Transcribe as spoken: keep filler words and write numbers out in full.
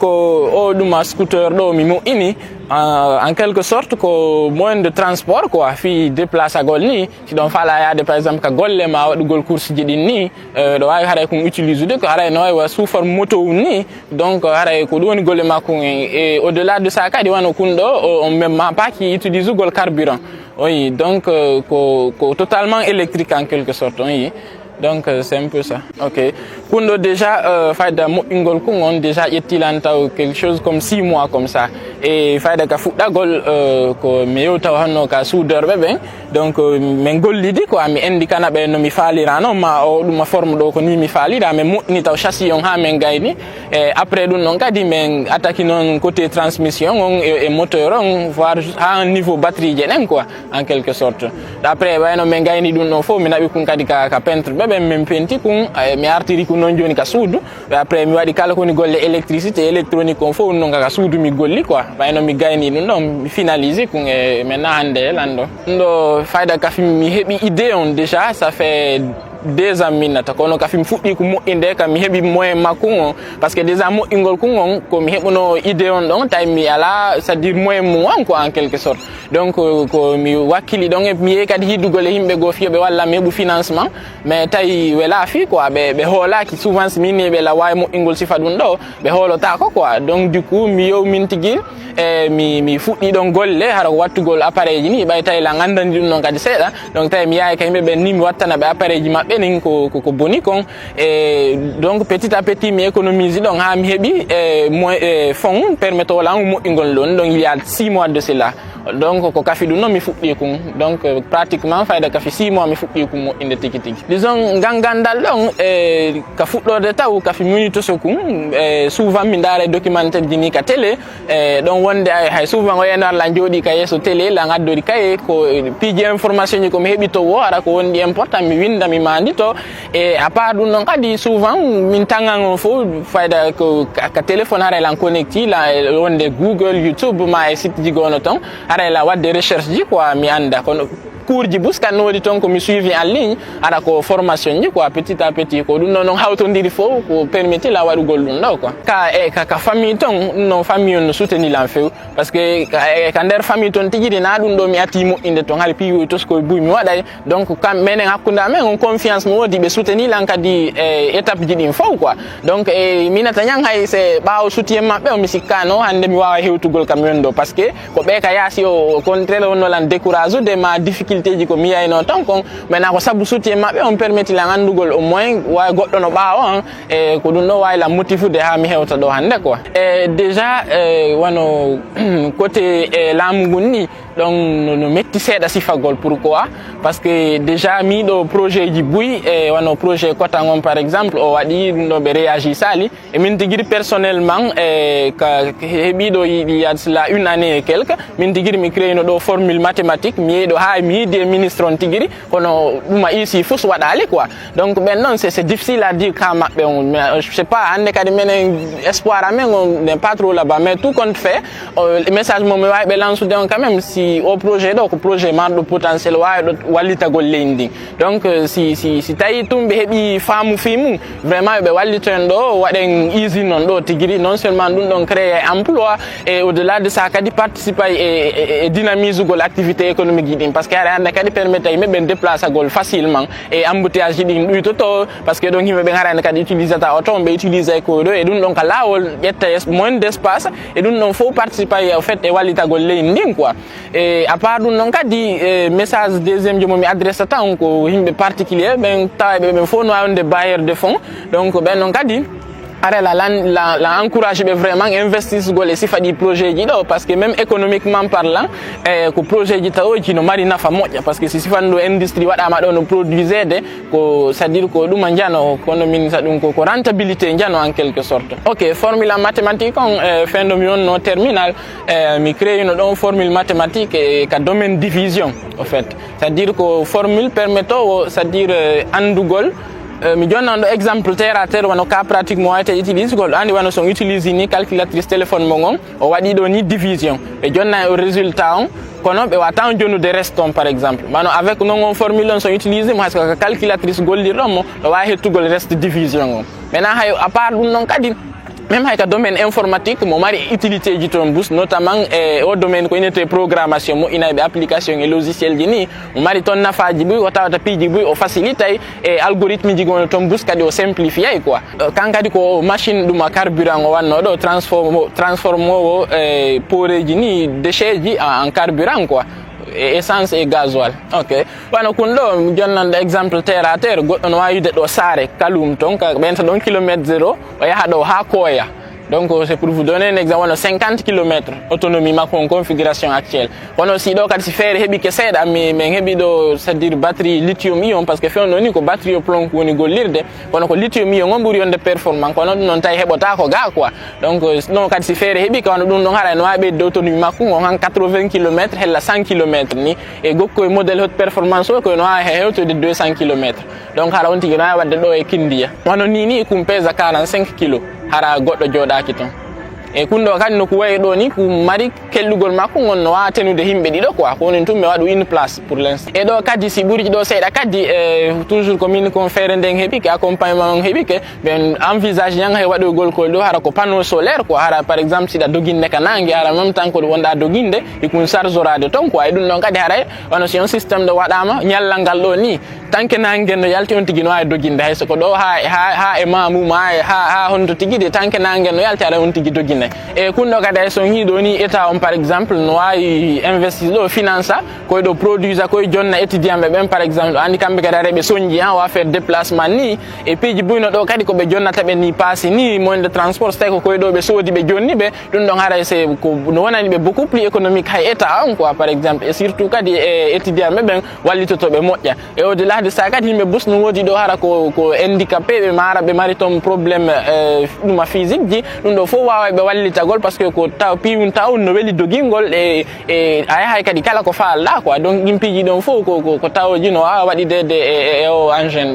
O ɗum a scooter ɗo mi moƴƴini, en quelque sorte ko moyen de transport quoi, fii déplacagol ni. Si ɗon faala yaade par exemple ka golle ma waɗugol course ji ɗin ni, ɗo waawi haray kun utilise de ko haray no wawi wa sous forme moto un ni. Donc haray ko ɗum woni golle makko en. Et au delà de ça kadi wano kun ɗo, on même ma paaki utilisugol carburant. Oui, donc ko ko totalement électrique en quelque sorte, oui. Donc c'est un peu ça. Ok. Kun ɗo déjà fayda moƴƴingol kun on déjà ƴettilan taw quelque chose comme six mois comme ça. Et fayda ka fuɗɗagol ko mi yewtaw hanno ka soudeur ɓe ɓen. Donc min gollidi quoi, mi andi kana ɓe no mi faalirano ma o ɗum a forme ɗo ko ni mi faalira, min moƴƴini taw chassis on ha min gayni. E après ɗum ɗon kadi min attaque noon côté transmission on e moteur on, voire ha niveau batterie je ɗen quoi, en quelque sorte. Après wayno min gayni ɗum ɗon fof mi naɓi kun kadi ka, ka peintre ɓe ɓen min penti kun. Mi artiri kun noon joni ka suudu. Après mi waɗi kala koni golle électricité électronique on fof ɗum ɗon kaka suudu mi golli quoi. Wayno mi gayni ɗum ɗon mi finalisi kun e maintenant hande e lanɗo. Ɗum ɗo fayda kafi mi heɓi idée on déjà, ça fait deux ans minnata kono kafi mi fuɗɗi ko moƴƴinde kam mi heɓi moyen makko on. Parce que déjà moƴƴingol kun on ko mi heɓuno idée on ɗon tawi mi ala c'est à dire moyen mum on quoi en quelque sorte. Donc ko mi wakkili ɗon e mi yehi kadi hiddugol e yimɓe goo fiyo ɓe walla mi heɓu financement. Mais tawi ɓe laafi quoi, ɓe ɓe hoolaki souvent si min ɓe la wawi moƴƴingol sifa ɗum ɗo ɓe hoolotako quoi. Donc du coup mi yewmin tigi e mi mi fuɗɗi ɗon golle hara ko wattugol appareil ji ni ɓay tawi la gandani ɗum ɗon kadi seeɗa. Donc tawi mi yawi ka yimɓe ɓen ni mi wattana ɓe appareil ji maɓɓe nin ko ko boni kon. E donc petit à petit mi économise ɗon ha mi heɓi e moyen e fonds permettowo lan moƴƴingol ɗon donc il y a six mois de cela. Donc ko kafi ɗum noon mi fuɗɗi kun. Donc pratiquement fayda kafi six mois mi fuɗɗi kun moƴƴinde tigi tigi. Disons ngal gandal ɗon e ka fuɗɗorde taw kafi muni toso kun. E souvent mi ndaara e documentaire ji ni ka télé. E ɗon wonde ay hay souvent o yeno arla jooɗi ka yeeso télé la ngaddori kaye ko piiji information ji ko mi heɓi to wo ara ko wondi important mi winda mi mandito. E à part ɗum noon kadi souvent min tangan on fof fayda ko ka téléphone haray lan connecti la wonde google youtube ma e site ji gono ton. Haray la wadde recherche ji quoi mi anda kono cours ji buskan no waɗi toon ko mi suivi en ligne. Ara ko formation ji quoi petit à petit ko ɗum ɗo noon hawtodiri fof ko permetti la waɗugol ɗum ɗo quoi ka e ka, ka famille toon ɗum noon famille on no soutenir lan few. Parce que ka e ka nder famille toon tigi ɗi na ɗum ɗo mi atti moƴƴinde toon hari piiwoy tosko e buy mi waɗay. Donc kam menen hakkunde amen on confiance mo wodi ɓe soutenir lan kadi e étape ji ɗin fof quoi. Donc e minata ñan hay se ɓaawo soutien maɓɓe o mi sikkano hannde mi wawa hewtugol kam yondo parce que ko ɓe ka yaasi o contraire wonno lan décourage ude ma difficulté ji ko mi yayno tan kon. Maintenant ko sabu soutien maɓɓe on permetti lan anndugol au moins wawi goɗɗo no ɓaawo an. E ko ɗum ɗo wawi lan motifude ha mi hewta ɗo hannde quoi. E déjà e wano côté e laamu ngun ni ɗon no metti seeɗa sifagol pourquoi? Parce que déjà miɗo projet ji buy e wano projet cotan on par exemple o waɗi ɗum ɗo ɓe réagi sali. E min tigiri personnellement e ka heɓiɗo yiɗi yad cela une année et quelque min tigiri mi créino ɗo formule mathématique mi yeeɗo ha mi yiidi e ministre on tigiri kono ɗuma ici fus waɗali quoi. Donc ɓen noon c'est difficile à dire ka maɓɓe on mais je sais pas hannde kadi menen espoir amen on n'est pas trop là-bas mais tout compte fait message mo mi wawi ɓe lansude on quand même si o projet ɗo ko projet marɗo potentiel wawi ɗo wallitagol leydi ndin. Donc si si si tawi tum ɓe heɓi faamu fii mum vraiment ɓe wallito en ɗo waɗen usine on ɗo tigiri non seulement ɗum ɗon créé emploi et au delà de ça kadi participe e dynamisugol activité économique ji ɗin parce que haɗa hannde kadi permettre yimɓe ɓen déplacagol facilement. E embouteillage ji ɗin ɗuytoto parce que ɗon yimɓe ɓen harani kadi utilisata oto on ɓe utilisay ko ɗo e ɗum ɗon ka lawol ƴetta moins d'espace. E ɗum ɗon fof participe e fait e wallitagol leydi ndin quoi. E à part ɗum noon kadi e message deuxième jomo mi adressata on ko yimɓe particulier ɓen tawa ɓe ɓen fof no wawi wonde bailleur de fonds. Donc ɓen noon kadi ara la lan la la encourage ɓe vraiment investisgol e sifa ɗi projet ji ɗo parce que même économiquement parlant e ko projet ji tawoji no mari nafa moƴƴa parce que si sifan ɗo industrie waɗama ɗo no produisede ko c'est à dire ko ɗuma jano kono min sa ɗum ko ko rentabilité jano en quelque sorte. Ok formule en mathématique on e fin de mi wonno terminal. E mi créino ɗon formule mathématique e ka domaine division au fait c'est à dire ko formule permettowo c'est à dire anndugol. Mi jonnanɗo exemple terre à terre wano cas pratique mo wawete utilisegol ɗo andi wano son utilise ni calculatrice téléphone mo ngon o waɗi ɗo ni division ɓe jonna o résultat on. Kono ɓe wata on jonude reste on par exemple mano avec non on formule on son utilise mo hasko ka calculatrice gollirɗon mo ɗo wawi hettugol reste division on. Maintenant hay à part ɗum noon kadi Même hay ka domaine informatique mo mari utilité ji toon bus, notamment e o domaine ko inete programmation, moƴƴinayɓe application e logiciel ji ni, mo mari toon nafaaji buy, o tawata piiji buy o facilitay e algorithme ji gonno toon bus kadi o simplifiay quoi. Kan kadi ko machine ɗum a carburant o wanno ɗo transformo transformowo e pooreji ni, déchets ji en carburant quoi, e essence e gasoil. Ok. Wano kun ɗo mi jonnanɗo exemple terre à terre, goɗɗo no wawi wiide ɗo Saare Kalum toon ka ɓenta ɗon kilomètre zéro, o yaha ɗo ha Kooya. Donc c'est pour vous donner un exemple, wano cinquante kilomètres autonomie makko en configuration actuelle. Kono si ɗo kadi si feere heɓike seeɗa, mi min heɓi ɗo c'est-à-dire batterie lithium ion, parce que fewndo ni ko batterie au plomb ko woni gollirde, kono ko lithium ion on ɓuri yonde performant, kono ɗum noon tawi heɓotako ga quoi. Donc non kadi si feere heɓike, wano ɗum ɗon haray no wawi ɓeydude autonomie makko ngon han quatre-vingts kilomètres hella cent kilomètres ni, e gokko e modèle haute performance o kono no wawi hewtude deux cents kilomètres. Donc hara on tigi no wawi wadde ɗo e Kindiya, wano ni ni kum pesa quarante-cinq kilos, hara goɗɗo jooɗaki toon. E kun ɗo kadi no ko wayi ɗo ni ko mari kellugol makko ngon no wawa tenude himɓe ɗiɗo quoi, ko woni tun ɓe waɗu une place pour l'instant. E ɗo kadi si ɓuri ɗo seeɗa kadi e toujours ko min kon feere nden heɓike, accompagnement on heɓike, ɓen envisage ñan hay waɗoygol ko ɗo hara ko panneau solaire quoi, hara par exemple siɗa doginde ka nangue, hara même temps ko ɗo wonɗa doginde, e kun charge orade toon quoi. E ɗum ɗon kadi haray wano si on système ɗo waɗama ñallal ngal ɗo ni, tanke nangue no yalti on tigi no wawi doginde, hay soko ɗo ha, ha, ha e Mamum, ha e, ha, ha honto tigi de tanke nangue no yalti, aɗa on tigi dogine. E kun ɗo kadi hay son hiɗo ni état on par exemple no wawi investir ɗo finance, koye ɗo produit a koye jonna étudiant ɓe ɓen par exemple, andi kamɓe kadi haray ɓe sonji en o affaire déplacement ni, e piiji buyno ɗo kadi ko ɓe jonnata ɓe ni paasi ni, moyen de transport, so tawi ko koye ɗo ɓe soodi ɓe jonni ɓe, ɗum ɗon haray c'est ko no wonani ɓe beaucoup plus économique hay état on quoi par exemple, et surtout kadi e étudiant ɓe ɓen wallitoto ɓe moƴƴa. Et au-delà de ça kadi yimɓe bus no woodi ɗo hara ko, ko handicapé ɓe mara, ɓe mari toon problème, euh, ɗuma physique ji, ɗum ɗo fof waway ɓe wallitagol parce que ko taw piwun taw no weli dogingol e, e a yahay kadi kala ko falɗa quoi. Donc ɗin piiji ɗon fof ko, ko, ko tawoji no wawa waɗidede e, e, e o engine ɗo.